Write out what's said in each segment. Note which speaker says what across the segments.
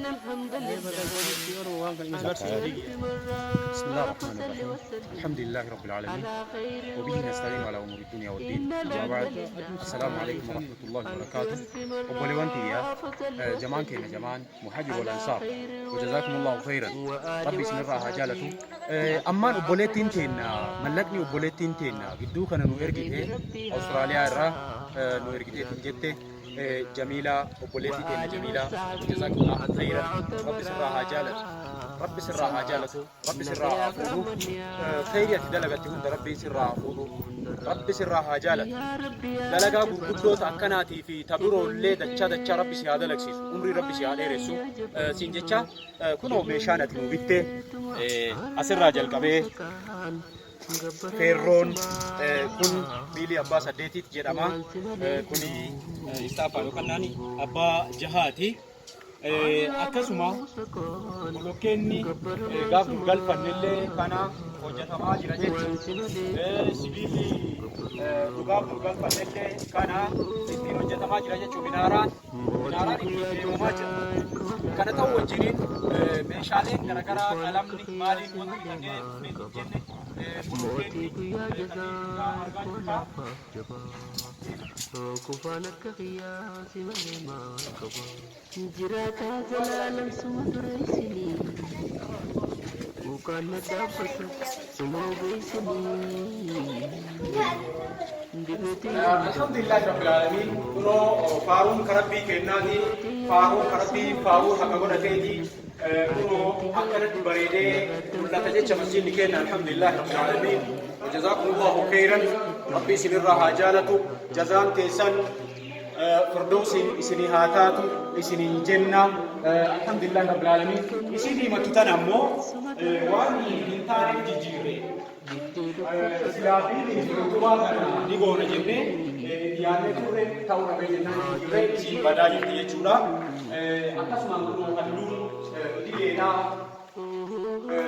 Speaker 1: بسم الله الرحمن الرحيم، الحمد لله رب العالمين، وبه نستعين على أمور الدنيا والدين، أما بعد، السلام عليكم ورحمة الله وبركاته. Obboleewwan tiyya, jamaan keenya, jamaan Muhaajir wal Ansaar, وجزاكم الله خيرا, Rabbi isinirraa haa jaalatu. Ammaan obboleettiin teenna, mallaqni obboleettiin teenna gidduu kana nu ergite, Awustiraaliyaa irraa nu ergiteetiin jette, Jamiilaa, obboleettii teenna Jamiilaa, جزاكم الله خيرا, Rabbi sirraa haa jaalatu, Rabbi sirraa haa jaalatu, Rabbi sirraa haa fuudhu. Khayrii ati dalagatte hunda Rabbiin sirraa haa fuudhu, Rabbi sirraa haa jaalatu. Dalagaa gurguddoota akkanaatii fi ta biroollee dachaa dachaa Rabbi si haa dalagsiisu, umrii Rabbi si haa dheeressu siin jecha. Kunoo meeshaan ati nu bitte asirraa jalqabee feerroon kun miilii abbaa saddeetiit jedhama. Kuni istaaffaa yookaan naani abbaa jahaati. Akkasuma bolokkeenni gaaf dur galfannellee kana hojjetamaa jira jechuudha. Sibiilli dhugaaf dur galfannellee kana ittiin hojjetamaa jira jechuudha. Minaaraan ittiin deemamaa jira. Kana ta'uu wajjiniin meeshaaleen garaagaraa, qalamni, maaliin, wanti bitannee dhufnee hin jenne, bolokkeenni kanneen argaa jirta.
Speaker 2: Kufaan akka xiyyaa si malee maal qaba? Jiraataa zalaalam suma dureessinii. Mukaan na dhaabbatu suma ogeessinii.
Speaker 1: الحمد لله رب العالمين. Kunoo faaruun karabbii kennaati, faaruun karabbii faaruu haqa godhateeti. Kunoo akkanatti bareedee mul'ata jecha masjidni kenna. الحمد لله رب العالمين وجزاكم الله خيرا. Rabbi isinirraa haa jaalatu, jazaan teessan firdoosin isinii haa taatu isiniin jenna. الحمد لله رب العالمين. Isii diimattu tana ammoo waan hin taaneef jijjiirre. Silaa fi utubaa kana ni goona jennee yaadnee turre, ta'uu dhabee jennaan jijjiirree, isiin badaa jirti jechuudha. Akkasumaan kunoo halluun dileedhaa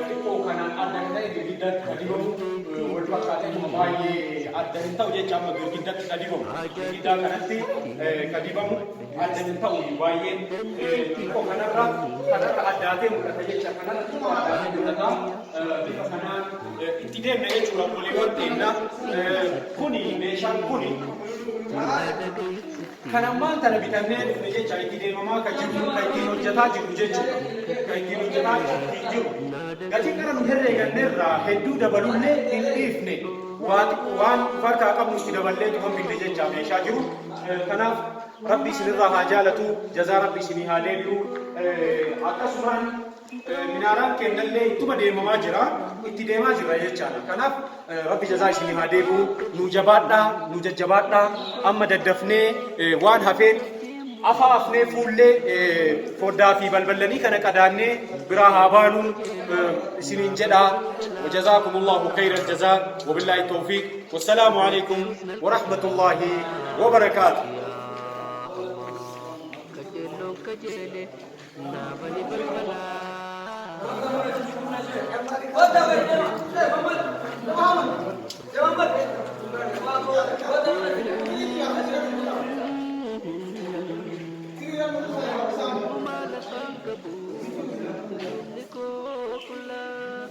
Speaker 1: xiqqoo kanaan adda kan ta'e girgiddatti kan dibamu wal fakkaatee baay'ee adda hin ta'u jecha. Amma girgiddatti kan dibamu, girgiddaa kanatti kan dibamu adda hin ta'u baay'ee, xiqqoo kanarra addaatee mul'ata jecha, kanarra xiqqoo addaatee mul'ata. Bifa kanaan itti deemne jechuudha. Obboleewwan teenya, kuni meeshaan kuni kan ammaan tana bitannee dhufne jecha, itti deemamaa kan jiru, kan ittiin hojjetaa jiru jechuudha. Kan ittiin hojjetaa jiru. Gatii kana nu herreeganneerraa hedduu dabalullee hin dhiifne. Waan farkaa qabnu itti daballee tuma binne jecha meeshaa jiru. Kanaaf Rabbi isinirraa haa jaalatu, jazaa Rabbi isinii haa deebi'u. Akkasumaan minaaraan kennallee ittuma deemamaa jira, itti deemaa jira jechaadha. Kanaaf Rabbi jazaa isinii haa deebi'u. Nu jabaadhaa, nu jajjabaadhaa. Amma daddafnee waan hafeen afaa afnee fuullee foddaa fi balballanii kana qadaannee biraa haa baanu isiniin jedha. وجزاكم الله خير الجزاء، وبالله التوفيق، والسلام عليكم ورحمة الله وبركاته.
Speaker 2: Kajeelloon kajeele naafani balbalaa. Uumaa lafaan qabu humni koo qullaa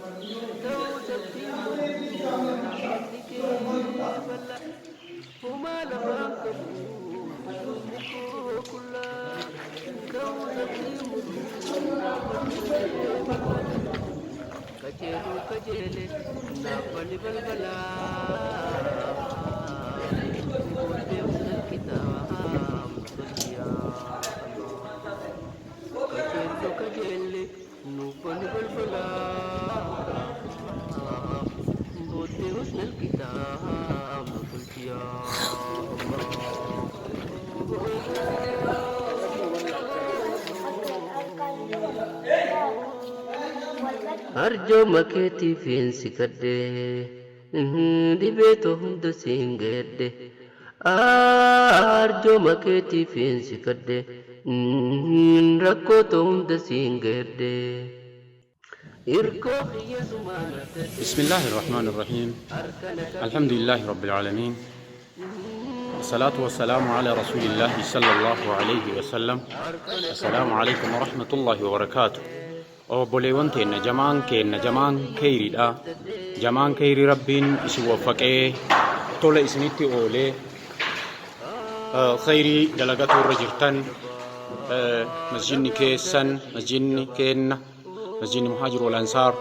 Speaker 2: ta'uu sabbii rahmanni kee bal'aa. Uumaa lafaan qabu humni koo qullaa ta'uu sabbii rahmanni kee bal'aa. Kajeeluu kajeele naafani balbalaa. Booddee husnal kitaab tolchiyaa Allah. Kajeellu kajeelle nuufani balbalaa. Booddee husnal kitaab tolchiyaa Allah. Arjooma keetiifin si kadhe, dhibeetoo hunda siin geedhe. Arjooma keetiifin si kadhe, rakkootoo hunda siin geedhe. Irkoo kiyya sumaan argadhe.
Speaker 1: بسم الله الرحمن الرحيم،
Speaker 2: Harka na
Speaker 1: الحمد لله رب العالمين. Salaatu wassalaamu ala rasuulillaahi sallallahu alayhi wasallam. Assalaamu alaykum warahmatullaahi wabarakaatu. Obboleewwan teenna jamaan keenna jamaan keeyriidha. Jamaan keeyrii Rabbiin isin waffaqee tola isinitti oolee kheyrii dalagatuu irra jirtan, masjidni keessan, masjidni keenna, masjidni Muhaajir wal Ansaar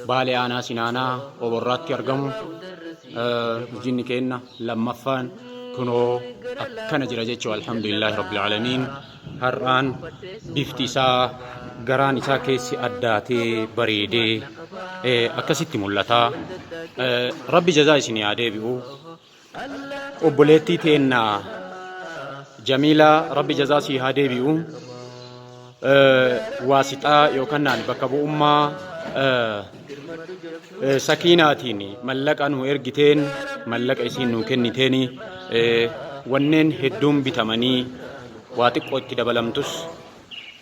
Speaker 1: Baalee aanaa Sinaanaa Oborraatti argamu, masjidni keenna lammaffaan kunoo akkana jira jechuu. Alhamdulillaahi rabbil aalamiin. Har'aan bifti isaa, garaan isaa keessi addaatee bareedee akkasitti mul'ata. Rabbi jazaa isinii haa deebi'u. Obboleettii teenna Jamiilaa, Rabbi jazaa sii haa deebi'u. Waasixaa yookaan naan bakka bu'ummaa Sakiinaatiin mallaqa nu ergiteen, mallaqa isiin nu kenniteen wanneen hedduun bitamanii, waa xiqqoo itti dabalamtus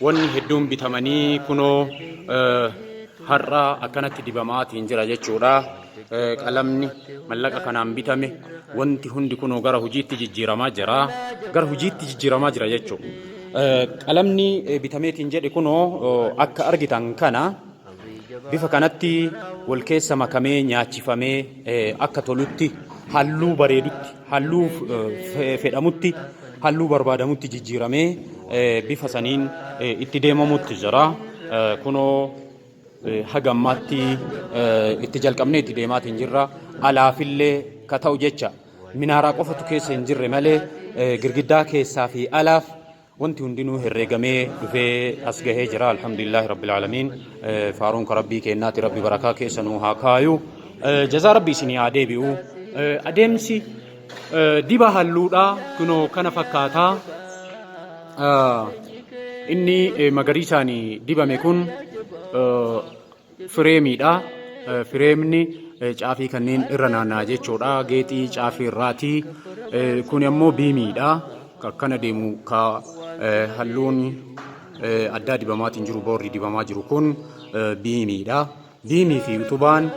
Speaker 1: wanni hedduun bitamanii kunoo har'a akkanatti dibamaatiin jira jechuudha. Qalamni mallaqa kanaan bitame wanti hundi kunoo gara hojiitti jijjiiramaa jira. Gara hojiitti jijjiiramaa jira jechuudha. Qalamni bitameetiin jedhe kunoo akka argitan kana bifa kanatti wal keessa makamee nyaachifamee akka tolutti, halluu bareedutti, halluu fedhamutti, halluu barbaadamutti jijjiiramee bifa saniin itti deemamutti jira. Kunoo haga ammaatti itti jalqabnee itti deemaatiin jirra. Alaafillee ka ta'u jecha minaaraa qofatu keessa hin jirre malee girgiddaa keessaa fi alaaf wanti hundinuu herreegamee dhufee as gahee jira. Alhamdulillaahi Rabbil Aalamiin. Faaruun ka Rabbii keennaati. Rabbi barakaa keessa nuu haa kaayu. Jazaa Rabbi isinii haa deebi'u. Adeemsi diba halluudhaa kunoo kana fakkaataa. Inni magariisaan dibame kun fireemiidha. Fireemni caafii kanneen irra naanna'a jechuudha. Geexii caafii irraati. Kun ammoo biimiidha. Akkana deemu ka halluun addaa dibamaatiin jiru, boorri dibamaa jiru kun biimiidha. Biimii fi utubaan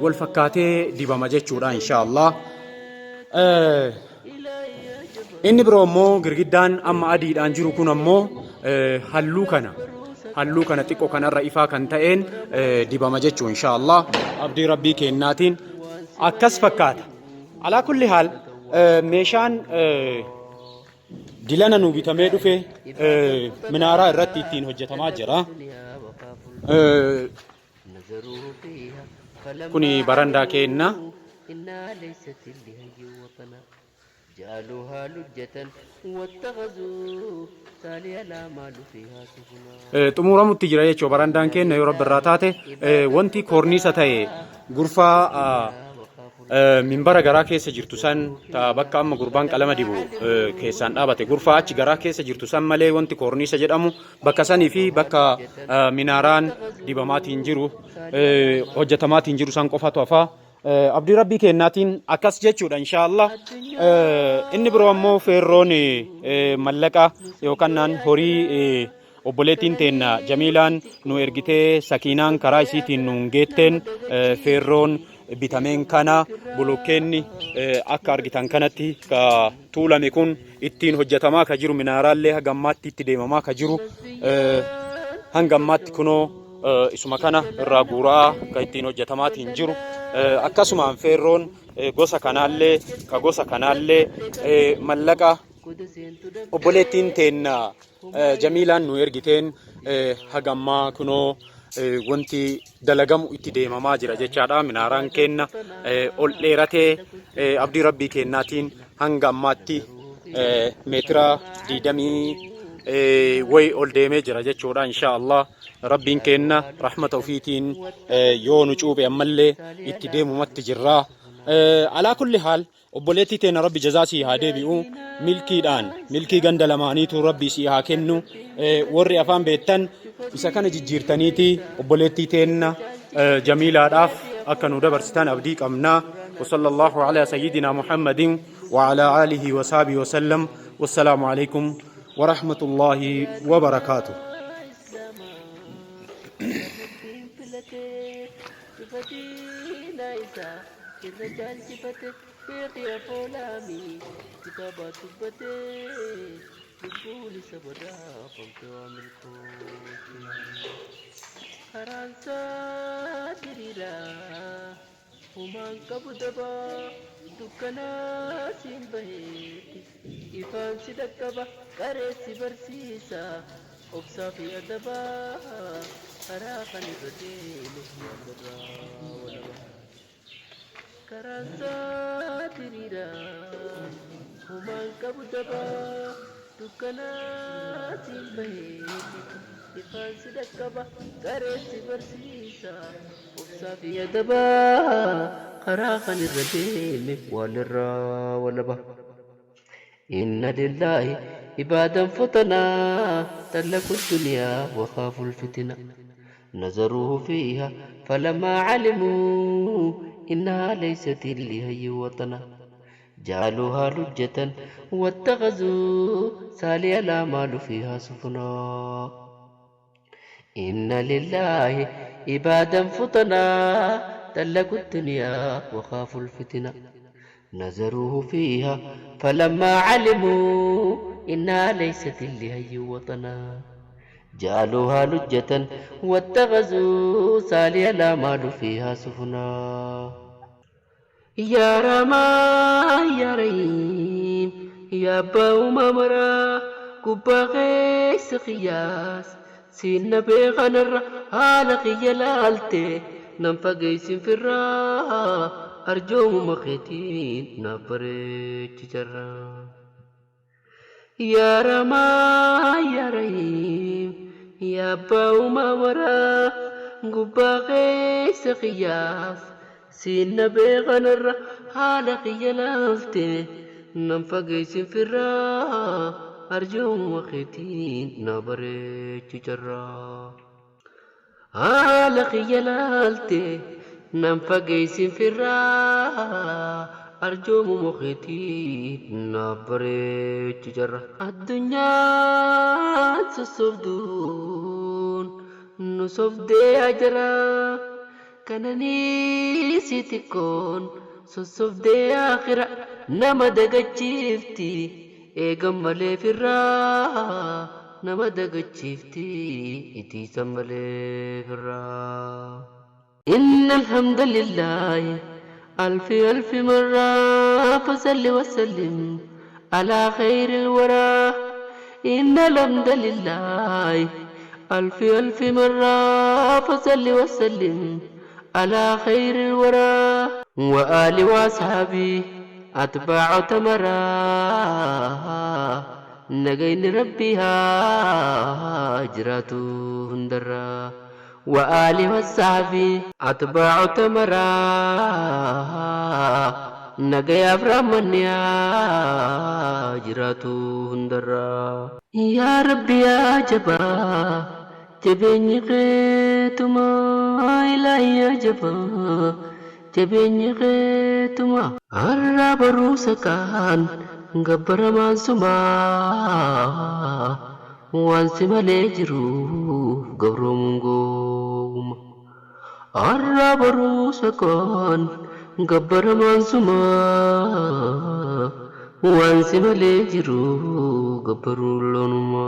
Speaker 1: wal fakkaatee dibama jechuudha inshaallah. Inni biroo immoo girgiddaan amma adiidhaan jiru kun ammoo halluu kana xiqqoo kanarra ifaa kan ta'een dibama jechuu inshaallah, abdii Rabbii kennaatiin akkas fakkaata. Alaa kulli haal meeshaan dilana nu bitamee dhufe minaaraa irratti ittiin hojjetamaa jira. Kuni barandaa keenna.
Speaker 2: جعلوها لجة واتخذوا تالي الأعمال فيها سفنا.
Speaker 1: Xumuramutti jira jechuudha barandaan keenya yoo Rabbi irraa taate. Wanti koorniisa ta'e gurfaa minbara garaa keessa jirtu san, ta bakka amma gurbaan qalama dibu keessaan dhaabate, gurfaa achi garaa keessa jirtu san malee wanti koorniisa jedhamu bakka sanii fi bakka minaaraan dibamaatiin jiru, hojjetamaatiin jiru san qofatu hafaa. Abdii Rabbii kennaatiin akkas jechuudha inshaallah. Inni biroo ammoo feerroon mallaqa yookaan naan horii obboleettiin teenna Jamiilaan nu ergitee, Sakiinaan karaa isiitiin nuun geetteen, feerroon bitameen kana bolokkeenni akka argitan kanatti ka tuulame kun ittiin hojjetamaa ka jiru, minaaraallee haga ammaatti itti deemamaa ka jiru, hanga ammaatti kunoo isuma kana irraa guuraa ka ittiin hojjetamaatiin jiru. Akkasumaan feerroon gosa kanaallee ka gosa kanaallee mallaqa obboleettiin teenna Jamiilaan nu ergiteen haga ammaa kunoo wanti dalagamu itti deemamaa jira jechaadha. Minaaraan keenna ol dheeratee abdii Rabbii keennaatiin hanga ammaatti meetira 20 wayi ol deemee jira jechuudha insha Allah. Rabbiin keenna rahmata ofiitiin yoo nu cuuphe ammallee itti deemumatti jirra. Alaa kulli haal obboleettii teena Rabbi jazaa sii haa deebi'u. Milkiidhaan milkii ganda lamaaniitu Rabbi sii haa kennu. Warri afaan beektan isa kana jijjiirtaniiti obboleettii teenna Jamiilaadhaaf akka nu dabarsitan abdii qabna. وصلى الله على سيدنا محمد وعلى آله وصحبه وسلم، والسلام عليكم ورحمة الله وبركاته.
Speaker 2: Rabbiin filatee sifatina isaa irra caalchifate. Beeki afoolaami kitaabaa dubbatee lubbuun isa badhaafamte waa milkoofte. Karaan isaa diriiraa humaan qabu dabaa dukkanaa siin baheetti ifaan si dhaqqaba qareessi barsiisa obsaa fi adabaa karaa kan irra deeme walirraa walaba. Karaan isaa diriiraa humaan qabu dabaa dukkanaa siin baheetti ifaan si dhaqqaba qareessi barsiisa obsaa fi adabaa karaa kan irra deeme walirraa walaba. Inna lillaahi ibaadan futanaa طلقوا الدنيا وخافوا الفتنة نظروه فيها فلما علموا إنها ليست لهي وطنا جعلوها لجة واتخذوا سالي الأعمال فيها سفنا. إن لله عبادا فطنا طلقوا الدنيا وخافوا الفتنة نظروه فيها فلما علموا إنها ليست لهي وطنا جعلوها لجة واتخذوا سالي الأعمال فيها سفنا. يا رما يا رحيم يا أبا ممرا قبا غيس قياس سين بيغنر هالقي يلالتي ننفقيس في الرا أرجو مخيتين نبريج جرا. يا رما يا رحيم يا أبا ممرا قبا غيس قياس سين بيغنر هالقي يلالتي ننفقيس في الرا أرجو مخيتين نبريج جرا. هالقي يلالتي ننفقيس في الرا أرجو مخيتين نبريج جرا. الدنيا تصفدون نصفد أجرا كنني سيتكون صصفد آخرة نما دقتشيفتي eegan malee firraa nama dagachiifti itiisan malee firraa. إن الحمد لله ألف ألف مرة فصل وسلم على خير الورى. إن الحمد لله ألف ألف مرة فصل وسلم على خير الورى وآل وأصحابه أتباع تمرا نجين ربها هجرته هندرا وآل والصحابي أتباع تمرا نجي أفرمنيا هجرته هندرا. يا ربي يا جبا جبيني خيتما إلهي يا جبا jabeenyi keetuma har'a barumsa kaan gabbaramaan sumaa waan si malee jiruuf gabroomuun goowuma. Har'a barumsa kaan gabbaramaan sumaa waan si malee jiruuf gabbaruun loonuma.